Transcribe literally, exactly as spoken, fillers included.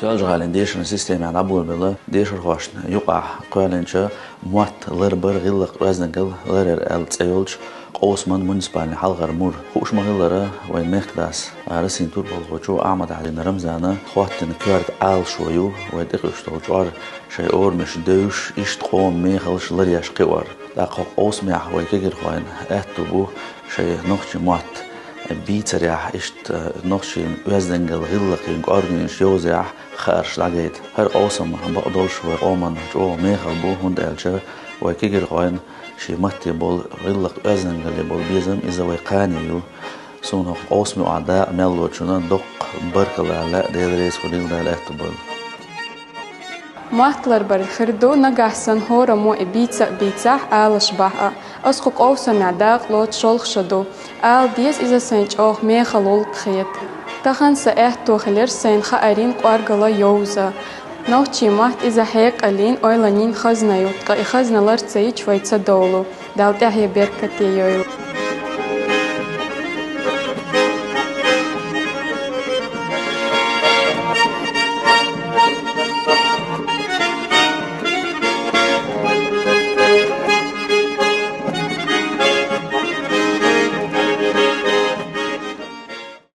Соьлжа-ГӀалин дешаран системехь дӀаболабелла дешархошна юкъахь кхоьллинчу «Мотт ларбар, гӀиллакх-оьздангалла ларъяр» аьлла цӀе йолчу къовсаман муниципальни хьалхара мур. Хууш ма-хиллара, вайн мехкдас, Россин турпалхочо Ахьмад-Ӏалин Рамзана хӀоттийна коьрта Ӏалашо ю вай тӀекхуьуш долчу чкъор шайн орамаш девзаш, иштта къоман мехаллаш ларъеш кхиор. ТӀаккха хӀокху къовсамехь вай кегийрхойн аьтто бу шайн нохчийн мотт бийцарехь, иштта нохчийн оьздангалла, гӀиллакхин кӀоргенаш йовзарехь хаарш дӀагайта. ХӀара къовсам бакъдолуш вай къоман чӀогӀа мехала бу, хӀунда аьлча вай кегийрхойн шен матте болу, гӀиллакх-оьздангалле болу безам иза вай кхане ю. Суна хӀокху къовсаме охьа дакъа мел лоцучунна доккха баркалла ала лаьа, Дела реза хуьлийла, Дала аьтто бойла. Мотт ларбар хир ду, нагахь санна хӀораммо и бийца а бийцахь, Ӏалашбахь а. Ас кху къовсамехь дакъа лоцу шолгӀа шо ду. Ала деза, иза сайн чӀогӀа мехала гӀуллакх хета. Тахана сан аьтто хилира сайна хаарийн кӀоргалла йовза. Нохчийн мотт иза хьекъаллин, ойланийн хазна ю, ткъа и хазна лар ца йича вай ца довлу. Дала тӀаьхье беркате йойла.